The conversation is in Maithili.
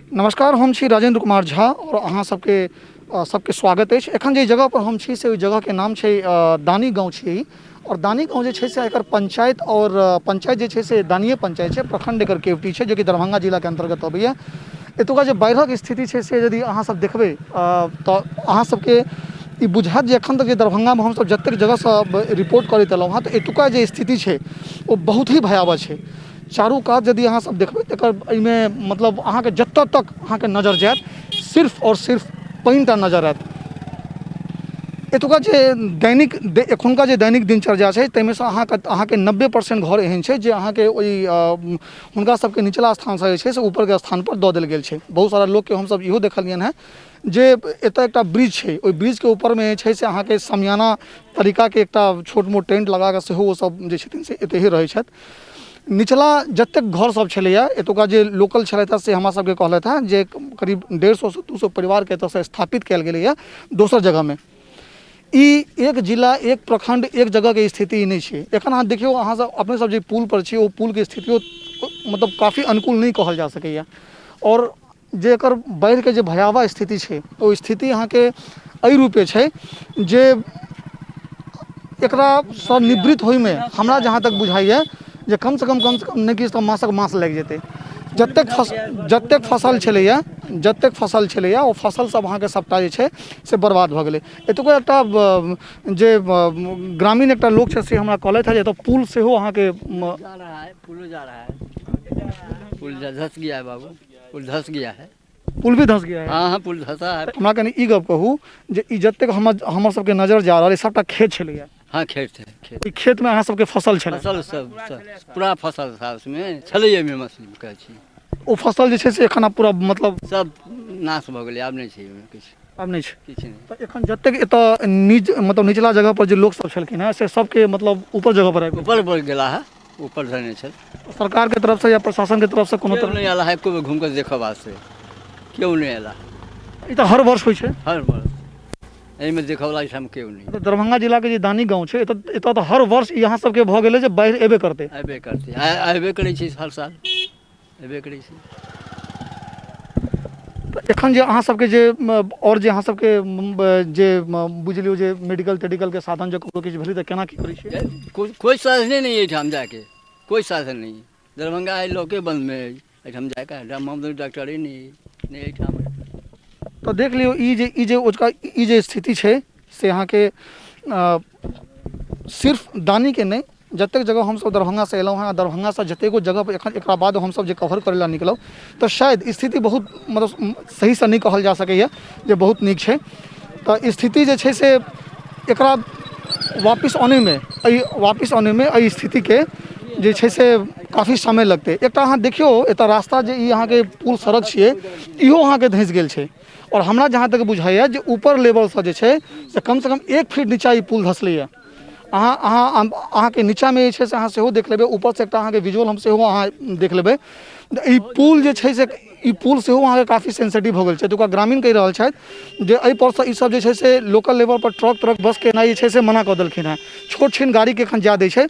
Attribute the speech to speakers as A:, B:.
A: नमस्कार, हम छी राजेंद्र कुमार झा और अहाँ सबके सबके स्वागत अछि। एखन जे जगह पर हम छी से ओहि जगहके नाम छै दानी गाँव छियै ई। और दानी गाँव जे छै से एकर पंचायत और पंचायत जे छै से दानिये पंचायत छै, प्रखंड एकर केवटी छै, जेकि दरभंगा जिलाके अंतर्गत अबैया। एतुका जे बाढ़िक स्थिति छै से यदि अहाँ सब देखबै तऽ अहाँ सबके ई बुझायत जे एखन तक जे दरभंगामे हमसब जतेक जगहसँ रिपोर्ट करैत एलहुँ हँ, तऽ एतुका जे स्थिति छै ओ बहुत ही भयावह छै। चारू कात यदि अहाँ सब देखबै तऽ एकर एहिमे मतलब अहाँके जतऽ तक अहाँके नजर जायत, सिर्फ आओर सिर्फ पानि टा नजर आयत। एतुका जे दैनिक एखुनका जे दैनिक दिनचर्या छै, ताहिमे सँ अहाँके अहाँके 90% घर एहन छै जे अहाँके ओहि हुनका सबके निचला स्थानसँ जे छै से ऊपरके स्थानपर दऽ देल गेल छै। बहुत सारा लोकके हमसब इहो देखलियनि हेँ जे एतऽ एकटा ब्रिज छै, ओहि ब्रिजके ऊपरमे जे छै से अहाँके समियाना तरीकाके एकटा छोट मोट टेंट लगाकऽ सेहो ओसब जे छथिन से एतहिए रहै छथि। निचला जतेक घर सब छलैया, एतुका जे लोकल छलथि हँ से हमरा सबके कहलथि हँ जे करीब 150 से 200 परिवारके एतऽसँ स्थापित कयल गेलैया दोसर जगहमे। ई एक जिला, एक प्रखंड, एक जगहके स्थिति ई नहि छै। एखन अहाँ देखियौ, अहाँ सब अपने सब जे पुल पर छी, ओ पुलके स्थितियो मतलब काफी अनुकूल नहि कहल जा सकैया। आओर जे एकर बाढ़िके जे भयावह स्थिति छै, ओ स्थिति अहाँके एहि रूपे छै जे एकरासँ निवृत्त होइमे हमरा जहाँ तक बुझाइए जे कमसँ कम कमसँ कम नहि किछु तऽ मासक मास लागि जेतै। जतेक फसल छलैए, जतेक फसल छलैए, ओ फसल सब अहाँके सबटा जे छै से बर्बाद भऽ गेलै। एतुका एकटा जे ग्रामीण एकटा लोक छथि से हमरा कहलथि हँ जे एतऽ पुल सेहो अहाँके
B: जा रहा है, पुलो जा रहा है, पुल धस गया है बाबू, पुल धस गया है।
A: पुल भी धस गया है?
B: हाँ हाँ, पुल धसा है।
A: हमरा कनि ई गप कहू जे ई जतेक हमर सबके नजर जा रहल अइ सबटा खेत छलैया?
B: हाँ, खेत है, खेत।
A: ई खेतमे अहाँ सबके फसल छलै?
B: फसल सब, सब पूरा फसल था उसमें छलैया, ओहिमे मछली कहै छी।
A: ओ फसल जे छै से एखन आब पूरा मतलब
B: सब नाश भऽ गेलै, आब नहि छै ओहिमे किछु।
A: आब नहि छै?
B: किछु नहि।
A: तऽ एखन जतेक एतऽ नीच मतलब निचला जगह पर जे लोक सब छलखिन हेँ से सबके मतलब ऊपर जगह पर आबि गेल?
B: ऊपर पर गेला है, ऊपर धरने छल।
A: सरकार के तरफ से या प्रशासन के तरफ से कोनो
B: तरह नहीं आला है एको बेर घूम के देखऽ वास्ते, केओ नहि आला।
A: ई तऽ हर वर्ष होइ छै?
B: हर वर्ष एहिमे देखऽ वला एहिठाम केओ नहि।
A: तऽ दरभंगा जिला के जे दानी गाँव छै, एतऽ तऽ हर वर्ष यहाँ सबके भऽ गेलै जे बाढ़ि एबे करतै।
B: एबे करतै, एबे करै छै, हर साल एबे करै छै।
A: तऽ एखन जे अहाँ सबके जे आओर जे अहाँ सबके जे बुझि लियौ जे मेडिकल तेडिकलके साधन जे ककरो किछु भेलै तऽ केना की करै छियै?
B: कोइ साधने नहि एहिठाम जाइके, कोइ साधन नहि। दरभंगा है लॉके बन्दमे है, एहिठाम जाइके एहिठाम डॉक्टरे नहि है, नहि एहिठाम।
A: तऽ देख लियौ ई जे ओजुका ई जे स्थिति छै से अहाँके सिर्फ दानीके नहि, जतेक जगह हमसब दरभंगासँ एलहुँ हँ, दरभंगासँ जतेको जगह पर एखन एकरा बाद हमसब जे कवर करै लए निकलब तऽ शायद स्थिति बहुत मतलब सहीसँ नहि कहल जा सकैए जे बहुत नीक छै। तऽ स्थिति जे छै से एकरा वापिस अनैमे, एहि वापिस अनैमे एहि स्थितिके जे छै से काफी समय लगतै। एकटा अहाँ देखियौ, एतऽ रास्ता जे ई अहाँके पुल सड़क छियै, इहो अहाँके धँसि गेल छै। आओर हमरा जहाँ तक बुझाइए जे ऊपर लेवलसँ जे छै से कमसँ कम 1 फीट नीचा ई पुल धँसलैए। अहाँ अहाँ अहाँके नीचाँमे जे छै से अहाँ सेहो देख लेबै, ऊपरसँ एकटा अहाँके विजुअल हम सेहो अहाँ देख लेबै। ई पुल जे छै से ई पुल सेहो अहाँके काफी सेंसिटिव भऽ गेल छै। एतुका ग्रामीण कहि रहल छथि जे एहिपर सँ ईसब जे छै से लोकल लेवलपर ट्रक त्रक बसके एनाइ जे छै से मना कऽ देलखिन हेँ। छोट छिन गाड़ीके एखन जाए दै छै।